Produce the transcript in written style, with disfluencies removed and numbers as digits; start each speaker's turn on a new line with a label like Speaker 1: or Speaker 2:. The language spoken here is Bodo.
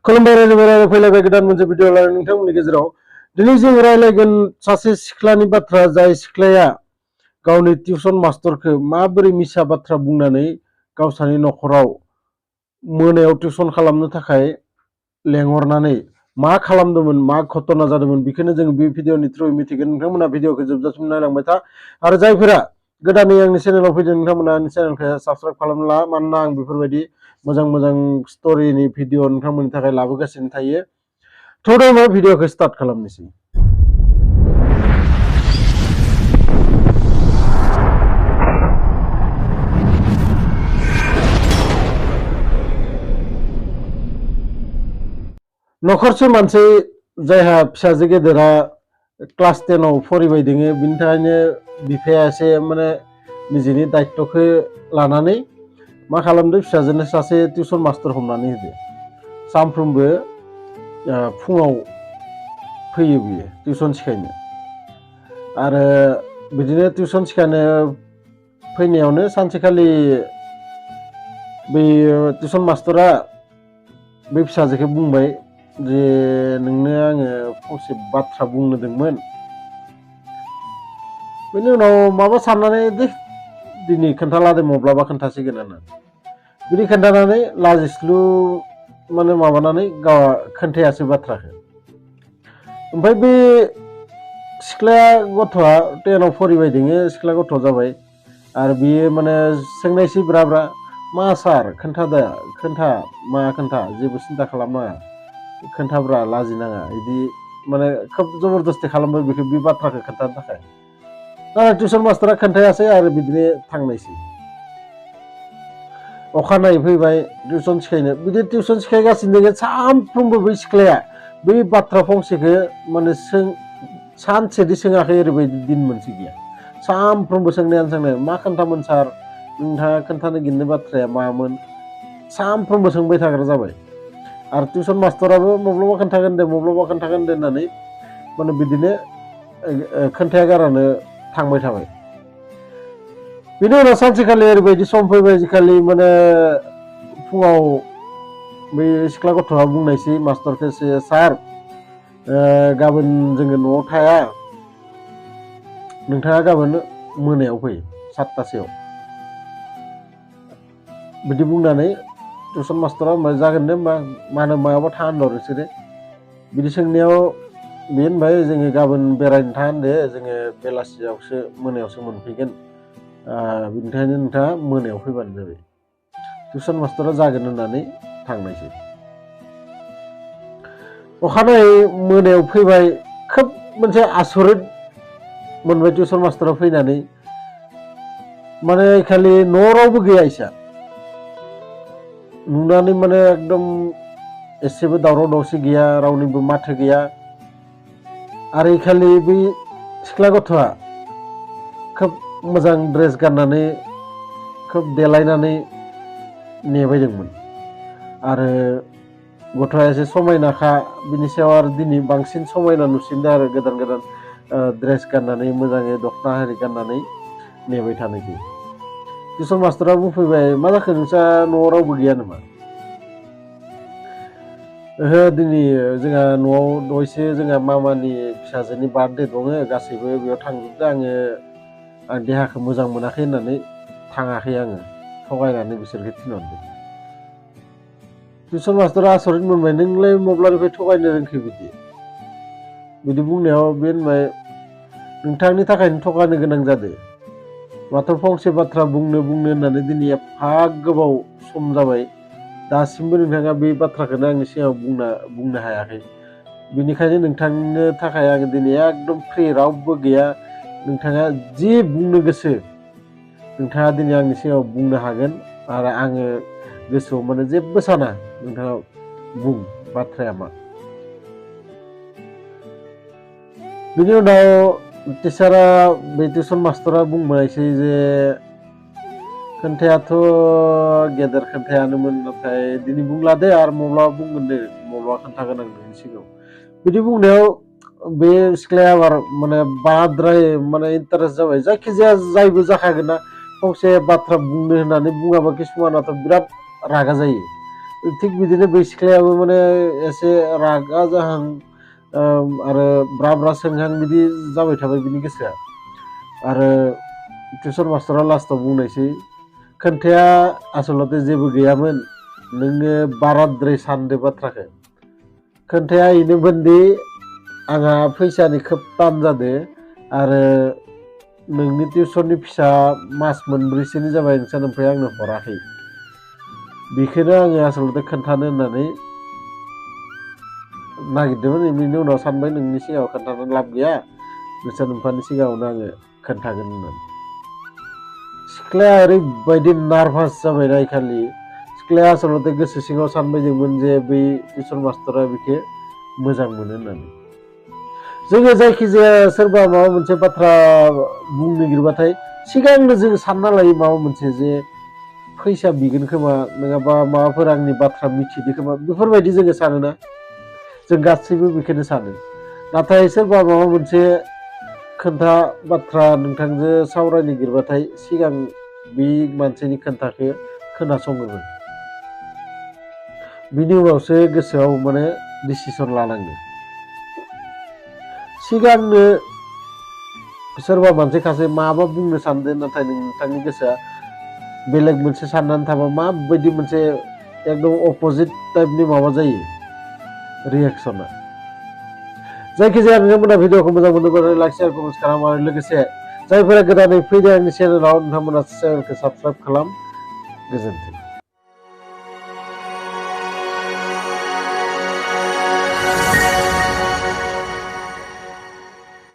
Speaker 1: खुलुमबाय रायजो फैलायबाय गोदान मोनसे भिडिअ लानानै नोंथांमोननि गेजेराव दिनै जों रायलायगोन सासे सिख्लानि बाथ्रा जाय सिख्लाया गावनि टिउसन मास्टरखौ माबोरै मिसा बाथ्रा बुंनानै गावसानि नखराव मोनायाव टिउसन खालामनो थाखाय लेंहरनानै मा खालामदोंमोन मा घटना जादोंमोन बेखौनो जों बे भिडिअनि थ्रुयै मिथिगोन। नोंथांमोना भिडिअखौ जोबजासिम नायलांबाय था आरो जायफोरा गोदानै आंनि चेनेलाव फैदों नोंथांमोना आंनि चेनेलखौ साबस्क्राइब खालामला, मानोना आं बेफोरबायदि मोजां मोजां स्ट'रिनि भिडिअ नोंथांमोननि थाखाय लाबोगासिनो थायो। थ' दायो भिडिअखौ स्टार्ट खालामनोसै। नखरसे मानसि जायहा फिसाजो गेदेरा क्लास 10 आव फरायबाय दोङो, बिनि थाखायनो बिफाया एसे माने निजेनि दायित्वखौ लानानै मा खालामदो, फिसाजोनो सासे टिउसन मास्टर हमनानै होदो। सानफ्रोमबो फुङाव फैयो बियो टिउसन सिखायनो। आरो बिदिनो टिउसन सिखायनो फैनायावनो सानसेखालि बै टिउसन मास्टरा बे फिसाजोखौ बुंबाय जे नोंनो आङो फंसे बाथ्रा बुंनो दोंमोन। बेनि उनाव माबा साननानै दिनै खोन्थालादो माब्लाबा खोन्थासिगोन होननानै बिदि खोन्थानानै लाजिस्लु माने माबानानै गाव खोन्थायासै बाथ्राखौ। ओमफ्राय बे सिख्लाया गथ'आ 10 आव फरायबाय दोङो, सिख्ला गथ' जाबाय आरो बियो माने सोंनायसै ब्रा मा सार खोन्था मा खोन्था, जेबो सिन्था खालामनाङा, खोन्थाब्रा लाजिनाङा, बिदि माने खोब जबरदस्ति खालामबाय बेखौ बे बाथ्राखौ खोन्थानो थाखाय। टिउसन मास्टारा खोन्थायासै आरो बिदिनो थांनायसै। अखानायै फैबाय टिउसन सिखायनो। बिदि टिउसन सिखायगासिनो सानफ्रोमबो बै सिख्लाया बै बाथ्रा फंसेखौ माने सानसेदि सोङाखै, ओरैबायदि दिन मोनसे गैया। सानफ्रोमबो सोंनाय मा खोन्थामोन सार, नोंथाङा खोन्थानो गिनाय बाथ्राया मामोन, सानफ्रोमबो सोंबाय थाग्रा जाबाय। आरो टिउसन मास्टाराबो माब्लाबा खोन्थागोन दे होननानै माने बिदिनो खोन्थाया गारानो थांबाय थाबाय। बेनि उनाव सानसेखालि ओरैबायदि सम फैबाय जिखालि माने फुङाव बै सिख्ला गथ'आ बुंनायसै मास्टारखौ, सार गाबोन जोङो न'आव थाया, नोंथाङा गाबोन मोनायाव फै 7टासोआव। बिदि बुंनानै टिउसन मास्टारा जागोन दे होमबा, मानो मायावबा था होनदों नोंसोरो बिदि सोंनायाव बे होनबाय जोङो गाबोन बेरायनो था होनदो, जोङो बेलासियावसो मोनायावसो मोनफैगोन, बिनि थाखायनो नोंथाङा मोनायाव फैबानो जाबाय। टिउसन मास्टारा जागोन होननानै थांनायसै। अखानायै मोनायाव फैबाय, खोब मोनसे आसरित मोनबाय टिउसन मास्टारा फैनानै, माने खालि न' रावबो गैया इसा नुनानै माने एकदम एसेबो दावराव दावसि गैया, रावनिबो माथो गैया। आरो खालि बै सिख्ला गथ'आ खोब मोजां ड्रेस गाननानै खोब देलायनानै नेबायदोंमोन। आरो गथ'आ एसे समायनाखा, बिनि सायाव आरो दिनै बांसिन समायना नुसिनदों आरो गोदान ड्रेस गाननानै मोजाङै दख'ना आरि गाननानै नेबाय थानायखौ। टिउसन मास्टारा बुंफैबाय, मा जाखो नोंस्रा न'आव रावबो गैया नामा? ओहो, दिनै जोंहा न'आव दहायसो जोंहा मामानि फिसाजोनि बार्थडे दङ, गासैबो बेयाव थांजोबदों, आं देहाखौ मोजां मोनाखै होननानै थाङाखै, आङो थगायनानै बिसोरखौ थिनहरदों। टिउसन मास्टारा आसरित मोनबाय, नोंलाय माब्लानिफ्राय थगायनो रोंखो बिदि बुंनायाव बे होनबाय, नोंथांनि थाखायनो थगायनो गोनां जादों। माथो फंसे बाथ्रा बुंनो होननानै दिनै एफा गोबाव सम जाबाय, दासिमबो नोंथाङा बे बाथ्राखौनो आंनि सिगाङाव बुंनो हायाखै। बेनिखायनो नोंथांनो थाखाय आं दिनै एकदम फ्रि, रावबो गैया, नोंथाङा जि बुंनो गोसो नोंथाङा दिनै आंनि सिगाङाव बुंनो हागोन। आरो आङो गोसोआव माने जेबो साना, नोंथाङा बुं बाथ्राया मा। बिनि उनाव बे टिउसन मास्टारा बुंबायसै जे खोन्थायाथ' गेदेर खोन्थायानोमोन, नाथाय दिनै बुंला दे, आरो माब्लाबा बुंगोन दे, माब्लाबा खोन्थागोन आं नोंनि सिगाङाव। बिदि बुंनायाव बे सिख्लाया माने बाराद्राय माने इन्टारेस्ट जाबाय। जायखिजाया जायबो जाखागोन ना, फंसे बाथ्रा बुंनो होननानै बुङाबा किसुमानाथ' बिराद रागा जायो। थिग बिदिनो बै सिख्लायाबो माने एसे रागा जाहां आरो ब्रा ब्रा सोंहां बिदि जाबाय थाबाय बिनि गोसोआ आरो टिउसन मास्टारा लास्टाव बुंनायसै खोन्थाया आसलते जेबो गैयामोन नोङो बाराद्राय सानदो बाथ्राखौ खोन्थाया इनोमोनदि आंहा फैसानि खोब टान जादो आरो नोंनि टिउसननि फिसा मास मोनब्रैसोनि जाबाय नोंसा ओमफ्राय आंनो हराखै बेखौनो आङो आसलते खोन्थानो होननानै नागिरदोंमोन बेनि उनाव सानबाय नोंनि सिगाङाव खोन्थानो लाब गैया नोंसा नोम्फानि सिगाङावनो आङो खोन्थागोन होननानै सिख्लाया ओरैबायदि नार्भास जाबाय ना इखालि सिख्लाया आसलते गोसो सिङाव सानबायदोंमोन जे बै टिउसन मास्टारा बेखौ मोजां मोनो होननानै जोङो जायखिजाया सोरबा माबा मोनसे बाथ्रा बुंनो नागिरबाथाय सिगांनो जों सानना लायो माबा मोनसे जे फैसा बिगोन खोमा नङाबा माबाफोर आंनि बाथ्रा मिथिदो खोमा बेफोरबायदि जोङो सानोना जों गासैबो बेखौनो सानो नाथाय सोरबा माबा मोनसे खोन्था बाथ्रा नोंथांजों सावरायनो नागिरबाथाय सिगां बे मानसिनि खोन्थाखौ खोनासङोमोन बिनि उनावसो गोसोआव माने डिसिसन लानांगो सिगांनो सोरबा मानसि खासे माबा बुंनो सानदों नाथाय नोंथांनि गोसोआ बेलेग मोनसे साननानै थाबा माबायदि मोनसे एकदम अपोजिट टाइपनि माबा जायो रिएक्सना जायखिजाया नोंथांमोना भिडिअखौ मोजां मोनोबा लाइक शेयार कमेन्ट खालाम आरो लोगोसे जायफोरा गोदानै फैदों आंनि चेनेलाव नोंथांमोना चेनेलखौ साबस्क्राइब खालाम गोजोन्थों।